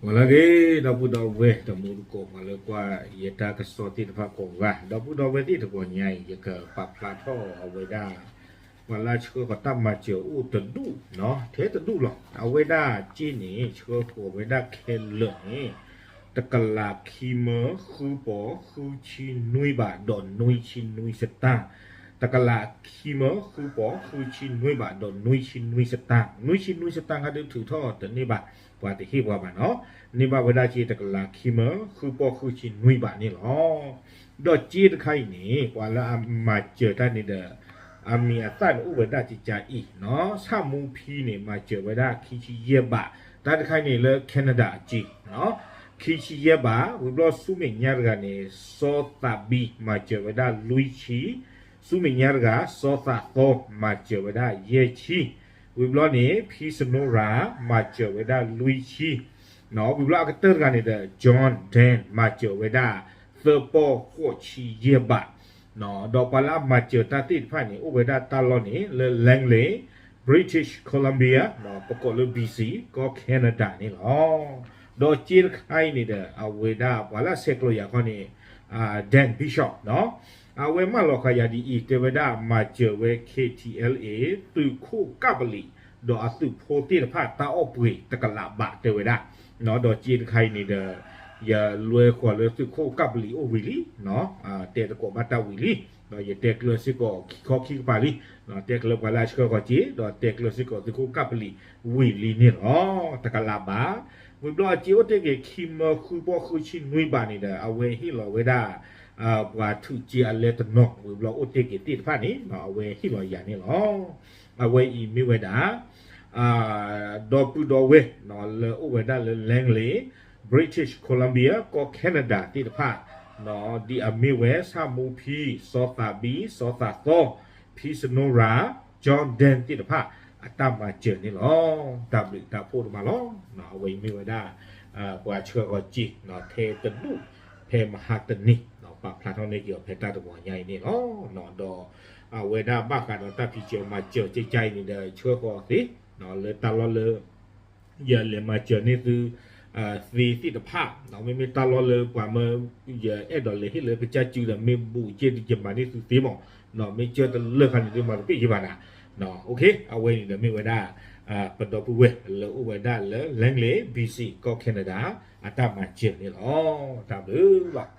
ပှၤလၢအဂ့ၤ ဒီပုၢ်ဒီဝဲၢ်တံၤသကိး ပှၤလၢကွၢ်ယတၢ်ကစီၣ်သ့ၣ်တဖၣ်ကိးဂၤ ဒီပုၢ်ဒီဝဲၢ်သ့ၣ်တဂီၤညါအံၤ ယကပာ်ဖျါထီၣ်အဝဲဒၣ် ပှၤလၢအဆှၢဃီၤတၢ်မၤစၢၤအိၣ်တဒူၣ် ထဲတဒူၣ်လီၤ. အဝဲဒၣ်စ့န့ၣ် ဆှၢဃီၤဝဲဒၣ်ခဲလၢာ်န့ၣ် တကလးခံမၢ ဃုပီၢ် ဃုဆံနွံဘး ဒီးနွံဆံနွံစတၢၣ် တကလးခံမၢ ဃုပီၢ် ဃုဆံနွံဘး ဒီးနွံဆံနွံစတၢၣ် နွံဆံနွံစတၣ်ခါဒုးထုးထီၣ်တန့ၢ်ဘၣ် ပှၤတဟ့ၣ်ပှၤဘၣ်နီၤ. န့ၢ်ဘၣ်ဝဲဒၣ်စ့တကလးခံမၢ ဃုပီၢ် ဃုဆံနွံဘးန့ၣ်လီၤ. ဒီးစ့တခါအံၤန့ၣ် ပှၤလၢအမၤစၢၤတၢ်န့ၣ်ဒီး အမံၤအသၣ်န့ၣ်အိၣ်ဝဲဒၣ်ကကါအံၤနီၤ ဆၣ်မူဖံန့ၣ် မၤစၢၤဝဲဒၣ်ခံဆံယဲၢ်ဘး တၢ်တခါအံၤန့ၣ်လၢ Canada အစ့ ခံဆံယဲၢ်ဘး ဝံၤဘျီဆူမဲာ်ညါတဂၤန့ၣ် စီၤသးဘံ မၤစၢၤဝဲဒၣ်လွံၢ်ဆံ, ဆူမဲာ်ညါတဂၤ စီၤသးသီ မၤစၢၤဝဲဒၣ်ယဲၢ်ဆံ, ဝံၤဘျီန့ၣ် ဖံစနိရၤ မၤစၢၤဝဲဒၣ်လွံၢ်ဆံ, ဝံၤဘျီအကတၢၢ်တဂၤန့ၣ်ဒီး John Dan မၤစၢၤဝဲဒၣ် သၢပီၢ်ဃိးဆံယဲၢ်ဘး ဒီးပှၤလၢအမၤစၢၤတၢ်သ့ၣ်တဖၣ်န့ၣ် အိၣ်ဝဲဒၣ်တၢ်လီၢ်န့ၣ် လၢ Langley, British Columbia ပကိးလၢ B C ကီၢ် Canada န့ၣ်လီၤ. ဒီးစ့တခါအံၤန့ၣ်ဒီး အဝဲဒၣ်ပှၤလၢအဆဲးကျိးယၤခီန့ၣ် Dan Bishop အဝဲမၢလီၤဃာ်ယၤဒ်အံၤ တဲဝဲဒၣ်မၤစၢၤဝဲ K T L A သုးခိၣ်ကပ္ပလီ ဒီးအသုးဖိသ့ၣ်တဖၣ်တၢ်အီၣ်ပှ့ၤတကလးဘးတဲဝဲဒၣ် ဒီးစ့တခါအံၤန့ၣ်ဒီး ယလွဲဃီၤလၢသုးခိၣ်ကပ္ပလီအိၣ်ဝံၤလံ တဲသကိးဘၣ်တၢ်ဝံၤလံ ဒီးယတဲကျၢၤစ့ၢ်ကီးခံခီခံကပၤလံ တဲကျၢၤပှၤလၢအဆှၢဃီၤစ့ ဒီးတဲကျၢၤစ့ၢ်ကီးသုးခိၣ်ကပ္ပလီဝံၤလံန့ၣ်လီၤ. တကလးဘး ဝံၤဘျီအစ့အိၣ်တ့ၢ်က့ၤခံမၢဃုပီၢ်ဃုဆံနွံဘးန့ၣ်ဒီး အဝဲဟ့ၣ်လီၤဝဲဒၣ် ပှၤထုးစ့အလဲတနီၤ ဝံၤဘျီအိၣ်တ့ၢ်က့ၤသ့ၣ်တဖၣ်န့ၣ် အဝဲဟ့ၣ်လီၤယၤန့ၣ်လီၤ. အဝဲအံၤမ့ၢ်ဝဲဒၣ် ဒီပုၢ်ဒီဝဲၢ် လၢအိၣ်ဝဲဒၣ်လၢ Langley, British Columbia ကီၢ် Canada သ့ၣ်တဖၣ် ဒ်အမ့ၢ်ဝဲ ဆၣ်မူဖံ, စီၤသးဘံ, စီၤသးသီ, ဖံစနိရၤ, John Dan သ့ၣ်တဖၣ် အတၢ်မၤစၢၤန့ၣ်လီၤ. တၢ်ဘျုးတၢ်ဖှိၣ်ဒိၣ်မးလီၤ. အဝဲအံၤမ့ၢ်ဝဲဒၣ် ပှၤဆှၢဃီၤစ့ ထဲတဒူၣ် ဖဲမဟါတနံၤ ပာ်ဖျါထီၣ်န့ၢ်က့ၤအီၤဖဲတၢ်တဂီၤညါအံၤန့ၣ်လီၤ. ဒီးအဝဲဒၣ်ဘၣ်ဃးဒီးတၢ်ဖံးစၢၤမၤစၢၤကကါအံၤန့ၣ်ဒီး ဆှၢဃီၤသ့ လၢတၢ်လီၢ်လၢ ယလဲၤမၤစၢၤန့ၢ်သု သ့သ့ၣ်တဖၣ် မ့မ့ၢ်တၢ်လီၢ်လၢပှၤမၢ ယအဲၣ်ဒိးလဲၤဟ့ၣ်လၢကစၢ်စုဒီး မ့ၢ်ဘူးက့ၤယမၤန့ၢ်သုသ့မး မ့ၢ်ကၢတလၢာ်ခါန့ၣ်ဒုးမၤတပ့ၢ်ယဘၣ်နၤ အဝဲန့ၣ်ဒီးမ့ၢ်ဝဲဒၣ် ပဒီပုၢ်ဝဲၢ်လၢအိၣ်ဝဲဒၣ်လၢ Langley, B C ကီၢ် Canada အတၢ်မၤစၢၤန့ၣ်လီၤ. တၢ်ဘျုးလီၤ.